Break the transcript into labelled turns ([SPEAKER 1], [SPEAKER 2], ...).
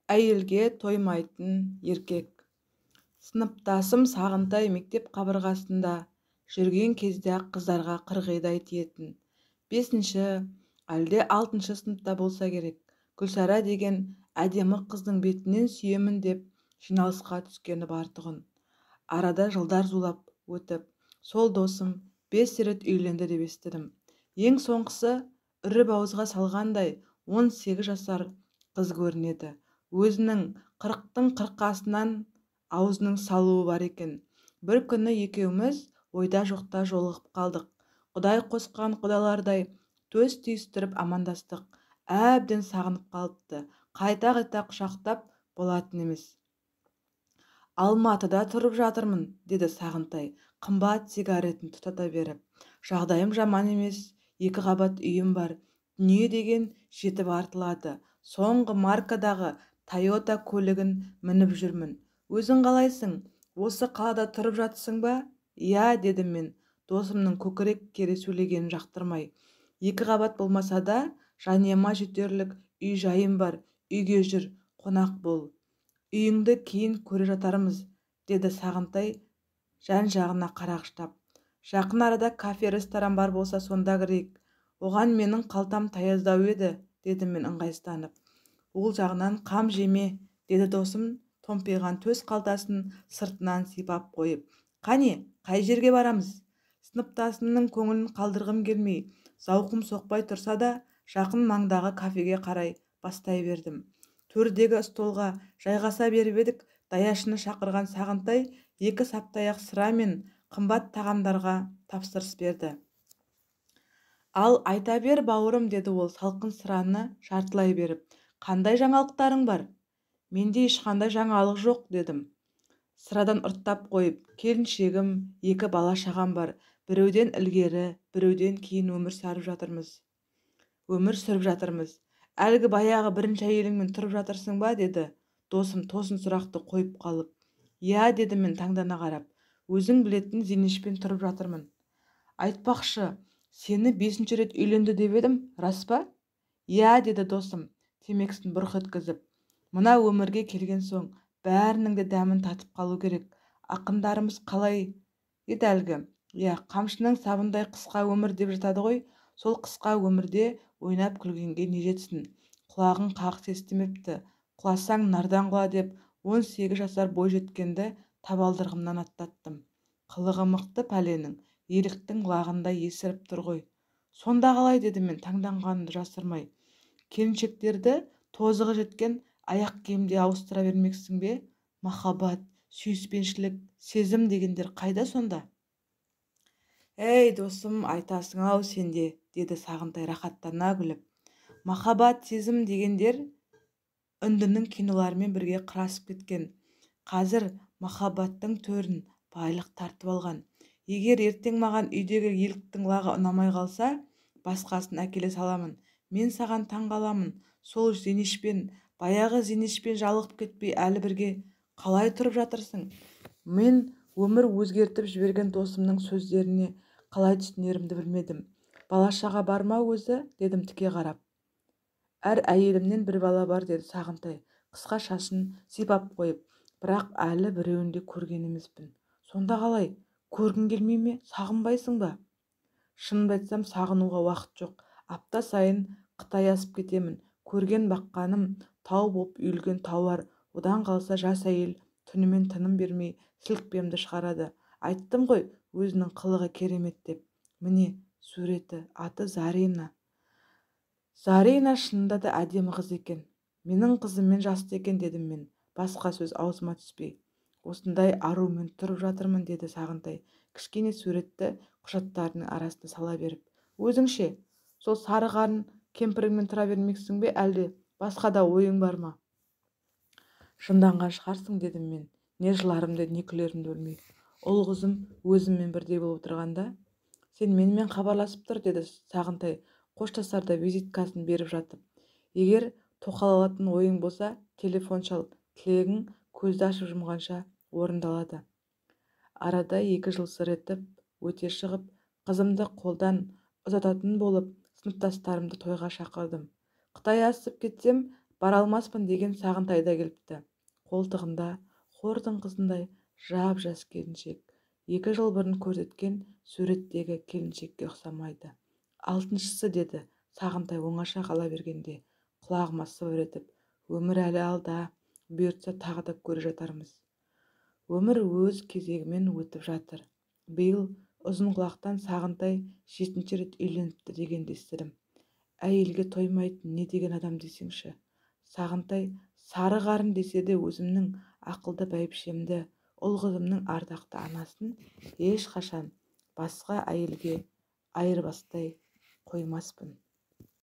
[SPEAKER 1] Әйелге тоймайтын еркек. Сыныптасым Сағынтай мектеп қабырғасында жүрген кезде-ақ қыздарға қырғидай тиетін. 5-ші, әлде 6-шы сыныпта болса керек. Гүлсара деген әдемі қыздың бетінен сүйемін деп жиналысқа түскені бар тұғын. Арада жылдар зулап өтіп, сол досым 5 рет үйленді деп естідім. Ең соңғысы үріп ауызға салғандай 18 жасар қыз көрінеді. Өзінің 40-тың қырқасынан аузының салуы бар екен. Бір күні екеуміз ойда жоқта жолығып қалдық. Құдай қосқан құдалардай төс түйістіріп амандастық. Әбден сағынып қалыпты. Қайта-қайта құшақтап болатын емес. Алматыда тұрып жатырмын, деді Сағынтай, қымбат сигаретін тұтата беріп. Жағдайым жаман емес, 2 қабат үйім бар. Дүние деген жетіп артылады. Соңғы маркадағы Тойота көлігін мініп жүрмін. Өзің қалайсың? Осы қалада тұрып жатсың ба? Иә, дедім мен, досымның көкірек кере сөйлегенін жақтырмай. 2 қабат болмаса да, жанұяма жетерлік үй жайым бар. Үйге жүр, қонақ бол. Үйіңді кейін көре жатармыз, деді Сағынтай жан-жағына қарағыштап. Жақын арада кафе, ресторан бар болса, сонда кірейік. Оған менің қалтам таяздау еді, дедім мен ыңғайсызданып. Ол жағынан қам жеме, деді досым томпиған төс қалтасын сыртынан сипап қойып. Қане, қай жерге барамыз? Сыныптасымның көңілін қалдырғым келмей, зауқым соқпай тұрса да, жақын маңдағы кафеге қарай бастай бердім. Төрдегі столға жайғаса беріп едік, даяшыны шақырған Сағынтай 2 саптаяқ сыра мен қымбат тағамдарға тапсырыс берді. Ал айта бер, бауырым, деді ол салқын сыраны жартылай беріп. Қандай жаңалықтарың бар? Менде ешқандай жаңалық жоқ, дедім. Сырадан ұрттап қойып, келіншегім, 2 бала шағам бар. Біреуден ілгері, біреуден кейін өмір сүріп жатырмыз. Өмір сүріп жатырмыз. Әлгі баяғы бірінші әйеліңмен тұрып жатырсың ба, деді досым тосын сұрақты қойып қалып. Иә, дедім мен таңдана қарап. Өзің білетін Зейнешпен тұрып жатырмын. Айтпақшы, сені 5-ші рет үйленді деп едім, рас па? Иә, деді досым, темекісін бұрқ еткізіп. Мына өмірге келген соң бәрінің де дәмін татып қалу керек. Ақындарымыз қалай еді әлгі? Иә, қамшының сабындай қысқа өмір деп жатады ғой. Сол қысқа өмірде ойнап күлгенге не жетсін? Құлағың қағыс естімепті. Құласаң нардан құла деп 18 жасар бойжеткенді табалдырығымнан аттаттым. Қылығы мықты пәленің, еліктің лағындай есіріп тұр ғой. Сонда қалай, дедім мен таңданғанымды жасырмай. Келіншектерді тозығы жеткен аяқ киімде ауыстыра бермексің бе? Махаббат, сүйіспеншілік, сезім дегендер қайда сонда? Ей, досым, айтасың ау сенде, деді Сағынтай рахаттана күліп. Махаббат, сезім дегендер үндінің киноларымен бірге қырасып кеткен. Қазір махаббаттың төрін байлық тартып алған. Егер ертең маған үйдегі еліктің лағы ұнамай қалса, басқасын әкеле саламын. Мен саған таңғаламын. Сол Зейнешпен, баяғы Зейнешпен жалығып кетпей әлі бірге қалай тұрып жатырсың? Мен өмір өзгертіп жіберген досымның сөздеріне қалай түсінерімді білмедім. Бала-шаға бар ма өзі? Дедім тіке қарап. Әр әйелімнен бір бала бар, деді Сағынтай, қысқа шашын сипап қойып. Бірақ әлі біреуін де көрген емеспін. Сонда қалай? Көргің келмей ме? Сағынбайсың ба? Шынымды айтсам, сағынуға уақыт жоқ. Апта сайын Қытай асып кетемін. Көрген баққаным тау боп үйілген тауар. Одан қалса жас әйел түнімен тыным бермей сілікпемді шығарады. Айттым ғой, өзінің қылығы керемет деп. Міне суреті, аты Зарина. Зарина шынында да әдемі қыз екен. Менің қызыммен жасты екен, дедім мен, басқа сөз аузыма түспей. Осындай арумен тұрып жатырмын, деді Сағынтай, кішкене суретті құжаттарының арасына сала беріп. Өзіңше, сол сары қарын кемпіріңмен тұра бермексің бе, әлде басқа да ойың бар ма? Жынданған шығарсың, дедім мен, не жыларымды, не күлерімді білмей. Ұл қызым өзіммен бірдей болып отырғанда, сен менімен хабарласып тұр, деді Сағынтай, қоштасарда визиткасын беріп жатып. Егер тоқал алатын ойың болса, телефон шал, тілегің көзді ашып жұмғанша орындалады. Арада 2 жыл сыр етіп, өте шығып, қызымды қолдан ұзататын болып, сыныптастарымды тойға шақырдым. Қытай асып кетсем, Бара алмаспын деген Сағынтай да келіпті. Қолтығында хордың қызындай жап-жас келіншек. 2 жыл бұрын көрсеткен суреттегі келіншекке ұқсамайды. 6-шысы деді Сағынтай оңаша қала бергенде құлағыма сыбыр етіп, өмір әлі алда, бұйыртса тағы да көре жатармыз. Өмір өз кезегімен өтіп жатыр. Биыл ұзын құлақтан Сағынтай 7-ші рет үйленіпті дегенді естідім. Әйелге тоймайтын не деген адам десеңші. Сағынтай сары қарын десе де өзімнің ақылды бәйбішемді, ұл қызымның ардақты анасын ешқашан басқа әйелге айырбастай қоймаспын.